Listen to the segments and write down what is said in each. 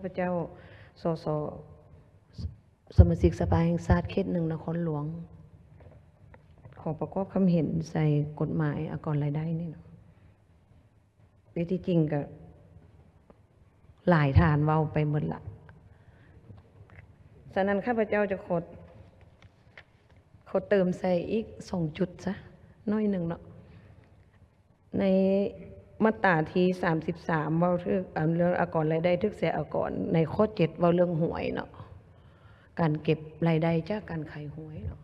ພະເຈົ້າ ສສ ສະມາຊິກສະພາແຫ່ງຊາດເຂດໜຶ່ງນະຄອນຫຼວງ ຂໍປະກອບຄຳເຫັນໃສ່ກົດໝາຍອາກອນລາຍໄດ້ນີ້ເນາະ. ແຕ່ທີ່ຈິງກໍຫຼາຍທ່ານເວົ້າໄປໝົດລະ. ສະນັ້ນ ຂ້າພະເຈົ້າຈະຂໍ ຂໍເຕີມໃສ່ອີກສອງຈຸດຊະໜ້ອຍໜຶ່ງເນາະ. ໃນມາດຕາທີສາມສິບສາມ ເວົ້າເຖິງ ອັນ ເລື່ອງອາກອນລາຍໄດ້ ຖືກເສຍອາກອນ ໃນຂໍ້ເຈັດ ເວົ້າເລື່ອງຫວຍເນາະ, ການເກັບລາຍໄດ້ຈາກການຂາຍຫວຍເນາະ.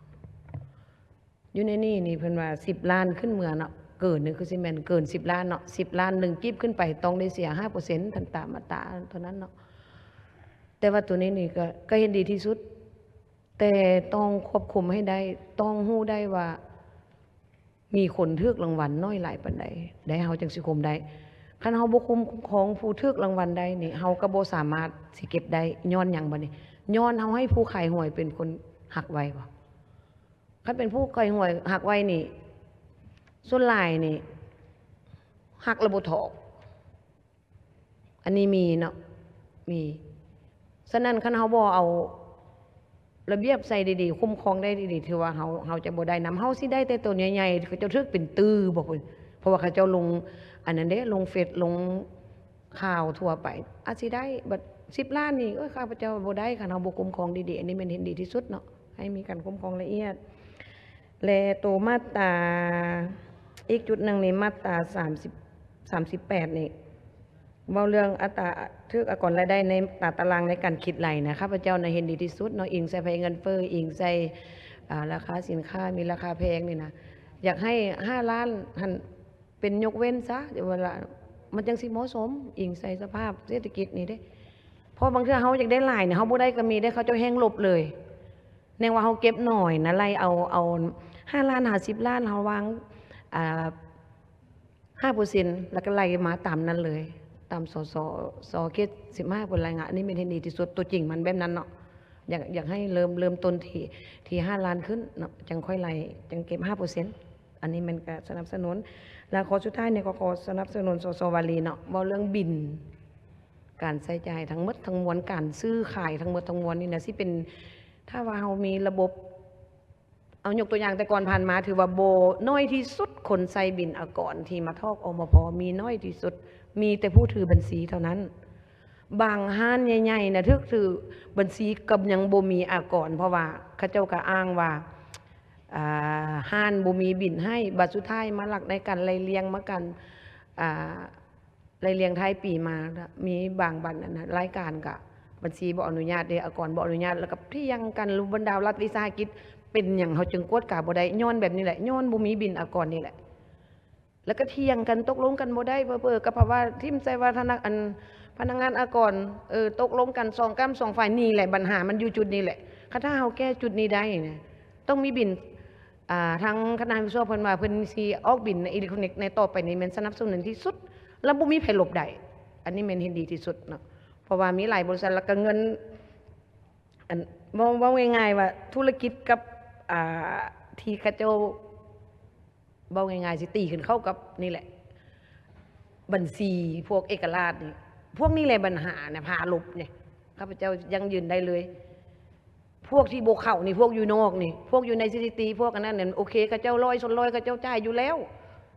ຢູ່ໃນນີ້ນີ້ເພິ່ນວ່າສິບລ້ານຂຶ້ນເມືອເນາະ, ເກີນນີ້ຄືຊິແມ່ນເກີນສິບລ້ານເນາະ, ສິບລ້ານໜຶ່ງກີບຂຶ້ນໄປ ຕ້ອງໄດ້ເສຍຫ້າເປີເຊັນ ຕາມມາດຕາເທົ່ານັ້ນເນາະ. ແຕ່ວ່າໂຕນີ້ນີ້ກໍ ກໍເຫັນດີທີ່ສຸດ, ແຕ່ຕ້ອງຄວບຄຸມໃຫ້ໄດ້, ຕ້ອງຮູ້ໄດ້ວ່າ ມີຄົນຖືກລາງວັນໜ້ອຍຫຼາຍປານໃດ ໄດ້ ເຮົາຈັ່ງຊິຄຸມໄດ້. ຄັນເຮົາບໍ່ຄຸ້ມຄອງຜູ້ຖືກລາງວັນໄດ້ນີ້ ເຮົາກໍບໍ່ສາມາດຊິເກັບໄດ້. ຍ້ອນຫຍັງບາດນີ້? ຍ້ອນເຮົາໃຫ້ຜູ້ຂາຍຫວຍເປັນຄົນຫັກໄວ້ບໍ? ຄັນເປັນຜູ້ຂາຍຫວຍຫັກໄວ້ນີ້ ສ່ວນຫຼາຍນີ້ຫັກແລ້ວບໍ່ຖອກ. ອັນນີ້ມີເນາະ ມີ. ສະນັ້ນ ຄັນເຮົາບໍ່ເອົາລະບຽບໃສ່ດີໆ ຄຸ້ມຄອງໄດ້ດີໆ ຖືວ່າເຮົາ ເຮົາຈະບໍ່ໄດ້ນຳ, ເຮົາຊິໄດ້ແຕ່ໂຕໃຫຍ່ໆ ເຂົາເຈົ້າຖືກເປັນຕື້ບໍພຸ້ນ. ເພາະວ່າເຂົາເຈົ້າລົງອັນນັ້ນເດ້ ລົງເຟສ ລົງຂ່າວທົ່ວໄປ ອາດຊິໄດ້. ບັດສິບລ້ານນີ້ ໂອ້ຍ ຂ້າພະເຈົ້າບໍ່ໄດ້ ຄັນເຮົາບໍ່ຄຸ້ມຄອງດີໆ. ອັນນີ້ແມ່ນເຫັນດີທີ່ສຸດເນາະ ໃຫ້ມີການຄຸ້ມຄອງລະອຽດ. ແລະ ໂຕມາດຕາ ອີກຈຸດໜຶ່ງນີ້ ມາດຕາສາມສິບ ສາມສິບແປດນີ້ ເວົ້າເລື່ອງອັດຕາຖືກອາກອນລາຍໄດ້ໃນຕາຕະລາງໃນການຄິດໄລ່ນະ ຂ້າພະເຈົ້ານະເຫັນດີທີ່ສຸດເນາະ, ອີງໃສ່ໄພເງິນເຟີ້ ອີງໃສ່ ອາ ລາຄາສິນຄ້າມີລາຄາແພງນີ້ນະ. ຢາກໃຫ້ຫ້າລ້ານຫັ້ນເປັນຍົກເວັ້ນຊະ ເວລາມັນຈັ່ງຊິເໝາະສົມ ອີງໃສ່ສະພາບເສດຖະກິດນີ້ເດ້. ເພາະບາງເທື່ອເຮົາຢາກໄດ້ຫຼາຍນີ້ ເຮົາບໍ່ໄດ້ກໍມີເດ້, ເຂົາເຈົ້າແຮ່ງລົບເລີຍ. ແນງວ່າເຮົາເກັບໜ້ອຍນະ ໄລ່ເອົາ ເອົາຫ້າລ້ານ ຫາສິບລ້ານ ເຮົາວາງ ອາ ຫ້າເປີເຊັນ ແລ້ວກໍໄລ່ມາຕາມນັ້ນເລີຍ ຕາມ ສສ ສ ເຂດສິບຫ້າເພິ່ນລາຍງານ. ອັນນີ້ແມ່ນເຫັນດີທີ່ສຸດ ຕົວຈິງມັນແບບນັ້ນເນາະ. ຢາກ ຢາກໃຫ້ເລີ່ມ ເລີ່ມຕົ້ນທີ່ ທີ່ຫ້າລ້ານຂຶ້ນເນາະ ຈັ່ງຄ່ອຍໄລ່ ຈັ່ງເກັບຫ້າເປີເຊັນ. ອັນນີ້ແມ່ນກະສະໜັບສະໜູນ. ແລ້ວຂໍ້ສຸດທ້າຍນີ້ກໍຂໍສະໜັບສະໜູນ ສສ ວາລີເນາະ ເວົ້າເລື່ອງບິນ ການໃຊ້ຈ່າຍທັງໝົດທັງມວນ ການຊື້ຂາຍທັງໝົດທັງມວນນີ້ນະ ຊິເປັນ ຖ້າວ່າເຮົາມີລະບົບ ເອົາຍົກຕົວຢ່າງ ແຕ່ກ່ອນຜ່ານມາ ຖືວ່າບໍ່ ໜ້ອຍທີ່ສຸດຄົນໃຊ້ບິນອາກອນທີ່ມາຖອກ ອມພ ມີໜ້ອຍທີ່ສຸດ ມີແຕ່ຜູ້ຖືບັນຊີເທົ່ານັ້ນ. ບາງຮ້ານໃຫຍ່ໆນະ ຖືກຖືບັນຊີກໍຍັງບໍ່ມີອາກອນ ເພາະວ່າເຂົາເຈົ້າກໍອ້າງວ່າ ອາ ຮ້ານບໍ່ມີບິນໃຫ້. ບັດສຸດທ້າຍມາລັກໃນການໄລ່ລຽງ ມາການ ອາ ໄລ່ລຽງທ້າຍປີມາ ມີບາງບັນ ອັນນັ້ນ ລາຍການກະບັນຊີບໍ່ອະນຸຍາດເດ້ ອາກອນບໍ່ອະນຸຍາດ ແລ້ວກະຖຽງກັນ ບັນດາລັດວິສາຫະກິດ ເປັນຫຍັງເຮົາຈຶ່ງກວດກາບໍ່ໄດ້? ຍ້ອນແບບນີ້ແຫຼະ ຍ້ອນບໍ່ມີບິນອາກອນນີ້ແຫຼະ. ແລ້ວກະຖຽງກັນ ຕົກລົງກັນບໍ່ໄດ້ ເຜີໆກໍພາວະຖິ້ມໃສ່ວ່າ ທະນະ ອັນ ພະນັກງານອາກອນ ເອີ ຕົກລົງກັນສອງກ້ຳສອງຝ່າຍ. ນີ້ແຫຼະບັນຫາ ມັນຢູ່ຈຸດນີ້ແຫຼະ. ຄັນຖ້າເຮົາແກ້ຈຸດນີ້ໄດ້ນະ ຕ້ອງມີບິນ ອ່າ ທາງຄະນະຮັບຜິດຊອບເພິ່ນວ່າ ເພິ່ນຊິອອກບິນໃນອີເລັກໂທຣນິກໃນຕໍ່ໄປນີ້ ແມ່ນສະໜັບສະໜູນທີ່ສຸດ ແລ້ວບໍ່ມີໃຜຫຼົບໄດ້. ອັນນີ້ແມ່ນເຫັນດີທີ່ສຸດເນາະ ເພາະວ່າມີຫຼາຍບໍລິສັດ ແລ້ວກໍເງິນ ອັນ ເວົ້າ ເວົ້າງ່າຍໆວ່າ ທຸລະກິດກັບ ອ່າ ທີ່ເຂົາເຈົ້າ ເວົ້າງ່າຍໆ ຊິຕີຂຶ້ນເຂົ້າກັບນີ້ແຫຼະ ບັນຊີພວກເອກະລາດນີ້ ພວກນີ້ແຫຼະບັນຫານະ ພາຫຼົບນີ້. ຂ້າພະເຈົ້າຢັ້ງຢືນໄດ້ເລີຍ ພວກທີ່ບໍ່ເຂົ້ານີ້ ພວກຢູ່ນອກນີ້ ພວກຢູ່ໃນສະຖິຕິ ພວກອັນນັ້ນ ໂອເຄ ເຂົາເຈົ້າຮ້ອຍສ່ວນຮ້ອຍ ເຂົາເຈົ້າຈ່າຍຢູ່ແລ້ວ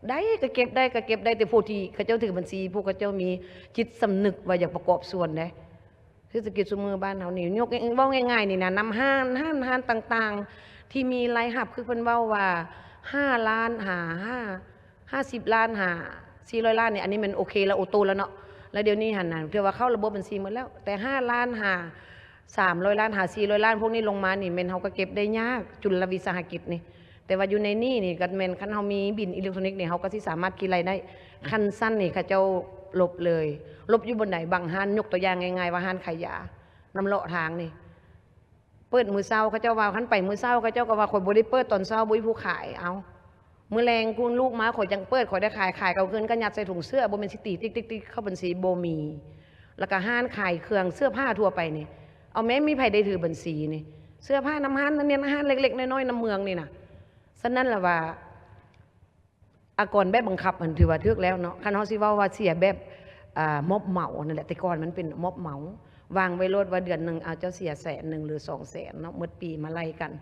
ໄດ້ກໍເກັບໄດ້ ກໍເກັບໄດ້. ແຕ່ຜູ້ທີ່ເຂົາເຈົ້າຖືບັນຊີ ພວກເຂົາເຈົ້າມີຈິດສຳນຶກວ່າຢາກປະກອບສ່ວນເດ້ ເສດຖະກິດຊຸມມື້ບ້ານເຮົານີ້ ຍົກ ເວົ້າງ່າຍໆນີ້ນະ ນຳຮ້ານ ຮ້ານ ຮ້ານຕ່າງໆ ທີ່ມີລາຍຮັບ ຄືເພິ່ນເວົ້າວ່າ ຫ້າລ້ານຫາ ຫ້າ ຫ້າສິບລ້ານຫາ ສີ່ຮ້ອຍລ້ານນີ້ ອັນນີ້ແມ່ນໂອເຄແລ້ວ ໂອໂຕແລ້ວເນາະ. ແລ້ວດຽວນີ້ຫັ້ນນະ ຖືວ່າເຂົ້າລະບົບບັນຊີໝົດແລ້ວ ແຕ່ຫ້າລ້ານຫາ ສາມຮ້ອຍລ້ານຫາ ສີ່ຮ້ອຍລ້ານ ພວກນີ້ລົງມານີ້ ແມ່ນເຮົາກໍເກັບໄດ້ຍາກ ຈຸນລະວິສາຫະກິດນີ້. ແຕ່ວ່າຢູ່ໃນນີ້ນີ້ກໍແມ່ນ ຄັນເຮົາມີບິນອີເລັກໂທຣນິກນີ້ ເຮົາກໍຊິສາມາດຄິດໄລ່ໄດ້. ຄັນຊັ້ນນີ້ເຂົາເຈົ້າລົບເລີຍ. ລົບຢູ່ບ່ອນໃດ? ບາງຮ້ານ ຍົກຕົວຢ່າງງ່າຍໆວ່າ ຮ້ານຂາຍຢານຳເລາະທາງນີ້ ເປີດມື້ເຊົ້າ ເຂົາເຈົ້າວ່າ ຄັນໄປມື້ເຊົ້າ ເຂົາເຈົ້າກໍວ່າ ຂ້ອຍບໍ່ໄດ້ເປີດຕອນເຊົ້າ ບໍ່ມີຜູ້ຂາຍ. ເອົ້າ ມື້ແລງຄຸນລູກມາ ຂ້ອຍຈັ່ງເປີດ ຂ້ອຍໄດ້ຂາຍ ຂາຍ ເອົາເງິນກໍຍັດໃສ່ຖົງເສື້ອ ບໍ່ແມ່ນຊິຕີຕິກໆໆ ເຂົ້າບັນຊີ ບໍ່ມີ. ແລ້ວກໍຮ້ານຂາຍເຄື່ອງເສື້ອຜ້າທົ່ວໄປນີ້ ເອົາແມ້ ມີໃຜໄດ້ຖືບັນຊີນີ້? ເສື້ອຜ້ານຳຮ້ານ ນັ້ນນີ້ ຮ້ານເລັກໆນ້ອຍໆ ນຳເມືອງນີ້ນະ. ສະນັ້ນລະວ່າ ອາກອນແບບບັງຄັບຫັ້ນ ຖືວ່າຖືກແລ້ວເນາະ. ຄັນເຮົາຊິເວົ້າວ່າເສຍແບບ ອາ ມອບເໝົານັ້ນແຫຼະ ແຕ່ກ່ອນມັນເປັນມອບເໝົາ ວາງໄວ້ໂລດວ່າເດືອນໜຶ່ງ ເອົາ ເຈົ້າເສຍແສນໜຶ່ງ ຫຼື ສອງແສນເນາະ ໝົດປີມາໄລ່ກັນ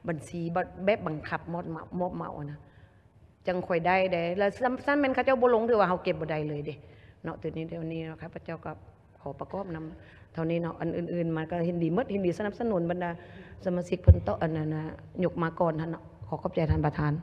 ບັນຊີແບບ ແບບບັງຄັບມອບເໝົາ ມອບເໝົານະ ຈັ່ງຄ່ອຍໄດ້ເດ້. ແລ້ວຊັ້ນ ຊັ້ນແມ່ນເຂົາເຈົ້າບໍ່ລົງ ຖືວ່າເຮົາເກັບບໍ່ໄດ້ເລີຍເດ້ເນາະ. ໂຕນີ້ ດຽວນີ້ເນາະ ຂ້າພະເຈົ້າກໍຂໍປະກອບນຳເທົ່ານີ້ເນາະ. ອັນອື່ນໆມາກໍເຫັນດີໝົດ ເຫັນດີສະໜັບສະໜູນບັນດາສະມາຊິກເພິ່ນເຕາະ ອັນນັ້ນນະ ຍົກມາກ່ອນຫັ້ນເນາະ. ຂໍຂອບໃຈທ່ານປະທານ.